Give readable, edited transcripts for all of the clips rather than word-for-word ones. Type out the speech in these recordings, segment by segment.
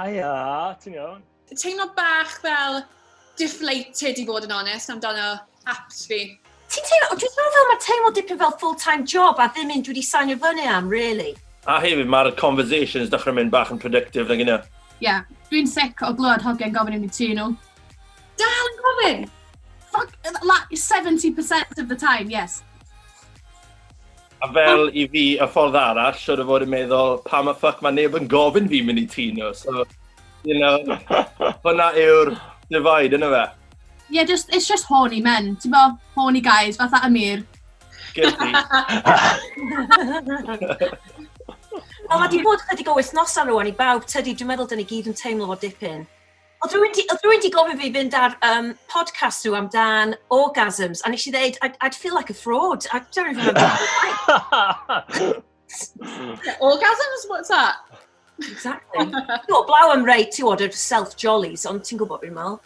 Haia, ti'n iawn? Teimlo bach fel deflated i fod yn onest amdano apps fi. Ti'n teimlo, dwi'n teimlo fel mae teimlo dipyn fel full-time job a ddim un dwi wedi sainio fyny am, really. A hefyd, mae'r conversations dechrau mynd bach yn predictive nag yna. Ie, yeah, dwi'n sick o glywed hogiau'n gofyn i mi tŷ nhw. Dal yn gofyn? Fuck, like 70% of the time, yes. A fel i fi, y ffordd arall, siwr o fod yn meddwl, pam y fuck mae neb yn gofyn fi mynd i tŷ nhw. So, hwnna yw'r divide, yna fe. Yeah, just, it's just horny men, ti'n bo? Horny guys, fatha Amir. Guilty. Wel, mae di bod chydig o wythnosau rwan i bawb, tydi, dwi'n meddwl dyn ni gyd yn teimlo fo dipyn. Oedd rhywun di gofyn fi fynd ar podcast nhw amdan orgasms, a nes i ddeud, I'd feel like a fraud. I don't even remember. Orgasms? What's that? Exactly. Ti'n blaw am rei, ti'n gwybod, self-jollies, ond ti'n gwybod fi'n meddwl.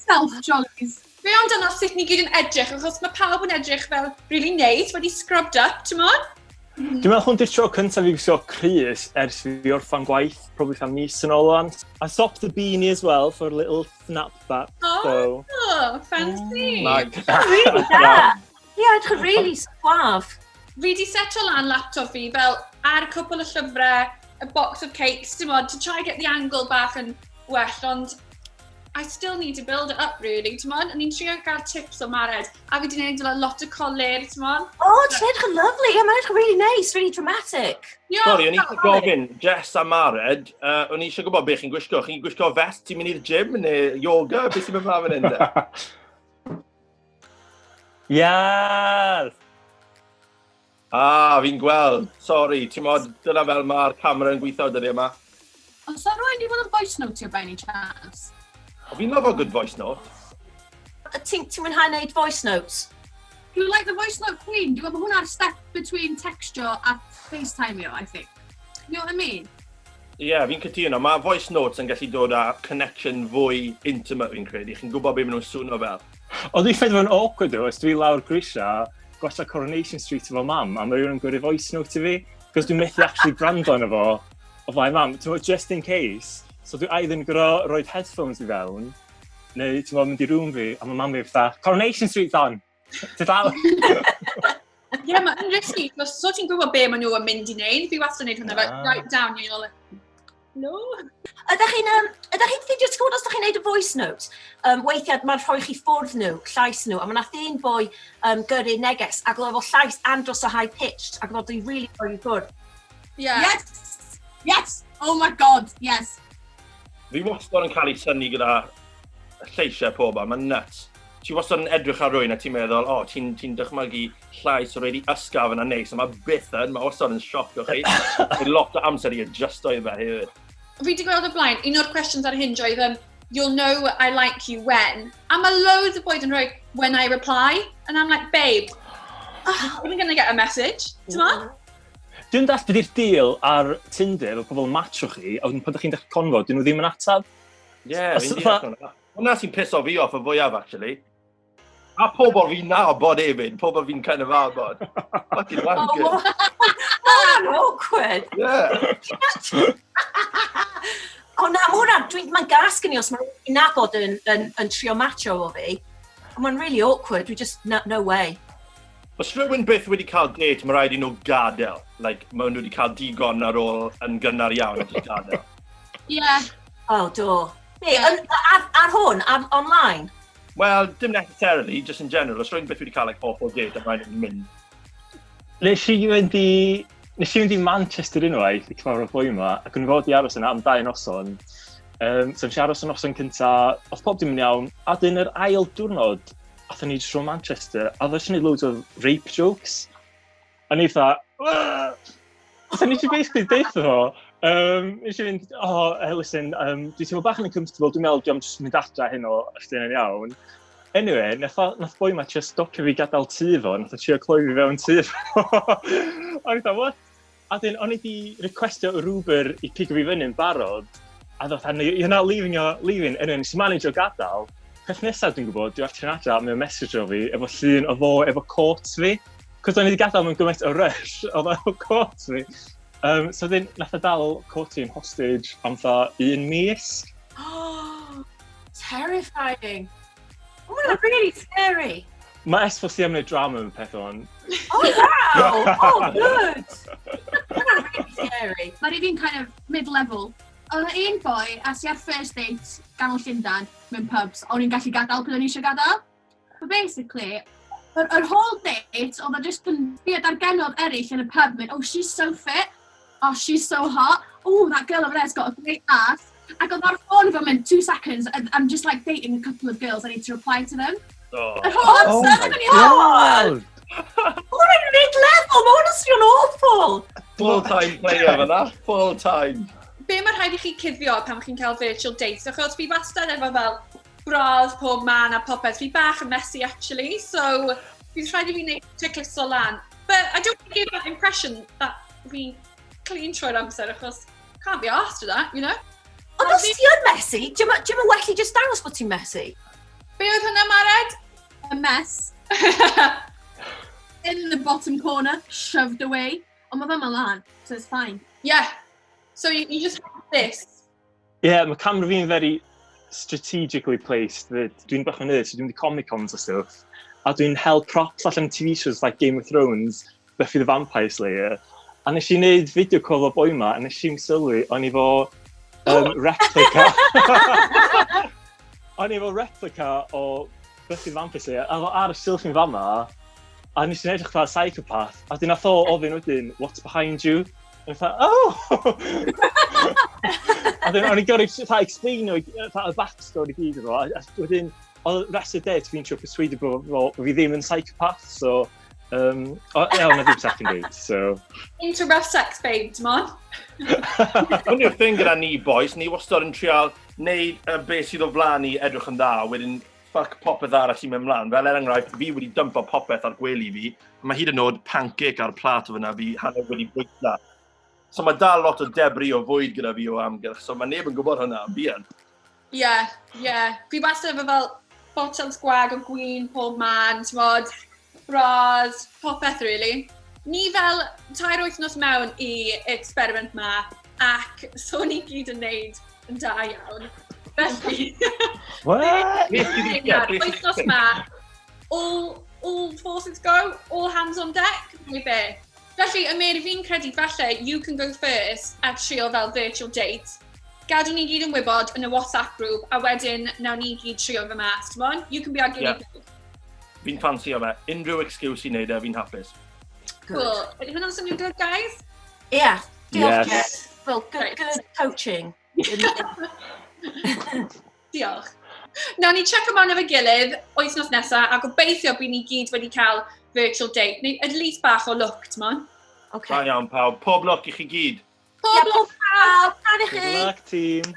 Self-jollies. Be amdano sut ni gyd yn edrych, achos mae pawb yn edrych fel really neis, wedi scrubbed up, ti'n modd? Dwi'n meddwl hwn di'r tro cyntaf i wisgo crys ers fi orffan gwaith, probably fatha mis yn ôl o'n. I swapped the beanie as well for a little snapback. Oh, so. Fancy. Nice. Really da. Yeah, edrych yn really suave. Fi di seto lan laptop fi fel ar cwpl o llyfrau, a box of cakes, dim ond, to try get the angle bach yn well, ond I still need to build it up, really, ti'n modd? O'n i'n trio gael tips o Mared, a fi di gwneud lot o colur, ti'n modd? Oh, ti'n edrych yn lovely. Yeah, mae'n edrych yn really nice, really dramatic. Yeah, Sorry, o'n i eisiau gofyn, Jess a Mared, o'n i eisiau gwybod beth chi'n gwisgo. Chi'n gwisgo vest ti'n mynd i'r gym neu yoga? Beth sy'n mynd mlaen fan hyn, de? Yes! Ah, fi'n gweld. Sorry, ti'n modd, dyna fel mae'r camera yn gweithio dyddi yma. Os yna rhywun wedi bod yn voice note by any chance? O, fi'n lyfo good voice note. Ti'n ti mwynhau wneud voice notes? Do you like the voice note queen? Dwi'n meddwl bod hwnna'r step between textio a FaceTimeio, I think. You know what I mean? Ie, yeah, fi'n cytuno. Mae voice notes yn gallu dod â connection fwy intimate, fi'n credu. Chi'n gwybod beth maen nhw'n swno fel. Ond dwi'n ffeindio fo'n awkward though, os dwi lawr grisia, gwatsio Coronation Street efo mam, a mae rhywun yn gyrru voice note i fi, cos dwi'n methu actually gwrando arno fo o flaen mam, ti'n gwbod, just in case. So dwi either yn gorfod rhoi headphones i fewn, neu ti'n gwbod, mynd i room fi, a mae mam fi fatha, Coronation Street's on! Ti dal? Ie, yeah, mae'n risky. So ti'n gwybod be maen nhw yn mynd i wneud. Fi wastad yn gwneud hwnna, fel, write down, you're like, no. Ydych chi'n ydych chi'n ffeindio, ti'n gwybod os ydych chi'n neud y voice note, weithiau mae'n rhoi chi ffwrdd nhw, llais nhw, a mae nath un boi gyrru neges, ac oedd efo llais andros o high-pitched, ac oedd o'n really rhoi i ffwrdd. Yeah. Yes! Yes! Oh my God, yes! Fi wastad yn cael ei synnu gyda lleisiau pobl, mae'n nuts. Ti wastad yn edrych ar rywun a ti'n meddwl, o, oh, ti'n ti dychmygu llais o really ysgafn a neis, a mae byth yn, mae wastad yn siocio chi. Mae lot o amser i adjusto i fe hefyd. Fi wedi gweld o blaen, un o'r questions ar Hinge oedd, "You'll know I like you when." A mae loads o boys yn rhoi, "When I reply." And I'm like, "Babe, I'm even going to get a message." Ti'n ma? Dwi'n dall beth yw'r deal ar Tinder, efo pobl yn matcho chi, a wedyn pan ydych chi'n dechrau convo, dyn nhw ddim yn atab. Ie, yeah, fi'n deall hwnna. Hwnna sy'n piso fi off y fwyaf, actually. A pobl fi'n nabod hefyd, pobl fi'n kind of nabod. Fucking wanker. Oh, hwnna'n awkward. Yeah. O na, ma hwnna, mae'n gas gen i os mae'n rhywun nabod yn trio matcho o fi. Ond mae'n really awkward, dwi just, no, no way. Os rhywun byth wedi cael date, mae rhaid i nhw gadael. Like, maen nhw wedi cael digon ar ôl yn gynnar iawn a just gadael. Yeah. Oh, do. Be, yn, ar hwn, ar, online? Well, dim necessarily, just in general. Os rhywun byth wedi cael like, awful date, a rhaid nhw'n mynd. Nes i fynd i Manchester unwaith i cyfarfod boi yma, ac o'n i fod i aros yna am 2 noson. So nes i aros y noson cynta, oedd pob dim yn iawn, a dyn yr ail diwrnod, athon ni trwy Manchester, a oedd eisiau gwneud loads o rape jokes. A ni fatha, "Ugh!" So nes i basically deutha fo, nes i fynd, "Oh, listen, dwi'n teimlo bach yn uncomfortable, dwi'n meddwl dwi'n just mynd adra heno, os dwi'n iawn." Anyway, nath boi ma trio stopio fi gadael tŷ fo, nath o trio cloi fi fewn tŷ fo. O'n i fatha, "What?" A dyn, o'n i di requestio yr Uber i pigo fi fyny'n barod, a ddoth, "No, you're not leaving, you're leaving." Anyway, nes i manage o gadael. Peth nesaf dwi'n gwybod, dwi'n allan adra, mae'n message o fi, efo llun o fo, efo coat fi. Cos o'n i wedi gadael mewn gymaint o rush, oedd o efo coat fi. So then, nath o dal Courtney yn hostage am fatha un mis. Oh, terrifying. Oh, mae'n really scary. Mae S4C am wneud drama yn peth o'n. Oh, wow! Oh, good! Mae'n really scary. Mae'r un fi'n kind of mid-level. Oedd yna un boi, a si ar first date ganol Llundain, mewn pubs, o'n i'n gallu gadael pryd o'n i eisiau gadael. But basically, yr whole date, oedd o just yn sbio ar genod eraill yn y pub, mynd, "Oh, she's so fit. Oh, she's so hot. Oh, that girl over there's got a great ass." Ac oedd ar ffôn fo mynd, "2 seconds, and I'm just like dating a couple of girls, I need to reply to them." Oh. Yr whole Oh amser, my o'n i fel, God! Hwnna'n mid-level, mae hwnna'n swnio'n awful. Full-time player fyna. Full-time. Be mae rhaid i chi cuddio pan chi'n cael virtual dates? Achos fi wastad efo fel bras pob man a popeth. Fi bach yn messy actually, so fi'n rhaid i fi wneud checklist o lan. But I don't want to give that impression that fi'n clean trwy'r amser achos can't be arsed with that, you know? Ond os ti yn messy, ti'n well i just dangos bod ti'n messy? Be oedd hwnna, Mared? A mess in the bottom corner, shoved away. Ond mae fe lan, so it's fine. Yeah. So you just have this. Yeah, mae camera fi'n very strategically placed. That dwi'n bach yn nerd, so dwi'n mynd i Comic-Cons a stuff. A dwi'n hel props allan TV shows like Game of Thrones, Buffy the Vampire Slayer. A nes i wneud video call o boi ma, a nes i'n sylwi, o'n i fo replica. O'n i fo replica o Buffy the Vampire Slayer, a fo ar y silff yn fama, a nes i'n edrych fel psychopath, a dyn nath o ofyn wedyn, "What's behind you?" A fatha, "Oh!" A dyn, o'n i'n gorau fatha explain o, fatha, y backstory gyd iddo fo, a wedyn, oedd rest of the date fi'n trio persuadio bod fi ddim yn psychopath, so, o, ie, o'na ddim second date, so. Into rough sex, babe, t'mod? Hwn yw'r thing gyda ni, boys. Ni wastad yn trial neud y beth sydd o flaen ni edrych yn dda, wedyn fuck popeth arall sy'n mynd mlaen. Fel er enghraifft, fi wedi dympo popeth ar gwely fi. Mae hyd yn oed pancake ar plat o fyna fi hanner wedi bwyta. So mae dal lot o debris o fwyd gyda fi o amgylch, so mae neb yn gwybod hwnna, fi yn. Yeah. Fi wastad efo fel bottles gwag o gwin pob man, t'mod, bras, popeth really. Ni fel 3 wythnos mewn i experiment ma, ac so ni gyd yn neud yn da iawn. Felly, What? Beth sydd eisiau? Beth sydd wythnos eisiau? ma, all forces go, all hands on deck, neu be. Felly, Amir, fi'n credu falle you can go first a trio fel virtual date. Gadw ni gyd yn wybod yn y WhatsApp group, a wedyn nawn ni gyd trio fy mas, t'mod? You can be our guinea pig. Fi'n ffansi o fe. Unrhyw excuse i wneud e, fi'n hapus. Cool. Ydy hwnna'n swnio'n good, guys? Yeah, diolch, Yes. Jess. Well, good, Right. good coaching. Diolch. Nawn ni check mewn efo gilydd wythnos nesaf, a gobeithio bydd ni gyd wedi cael virtual date, neu at least bach o luck, t'mod? Okay. Da iawn, pawb. Pob lwc i chi gyd. Pob Yeah, lwc! pob pawb, pan i Good chi. luck, team.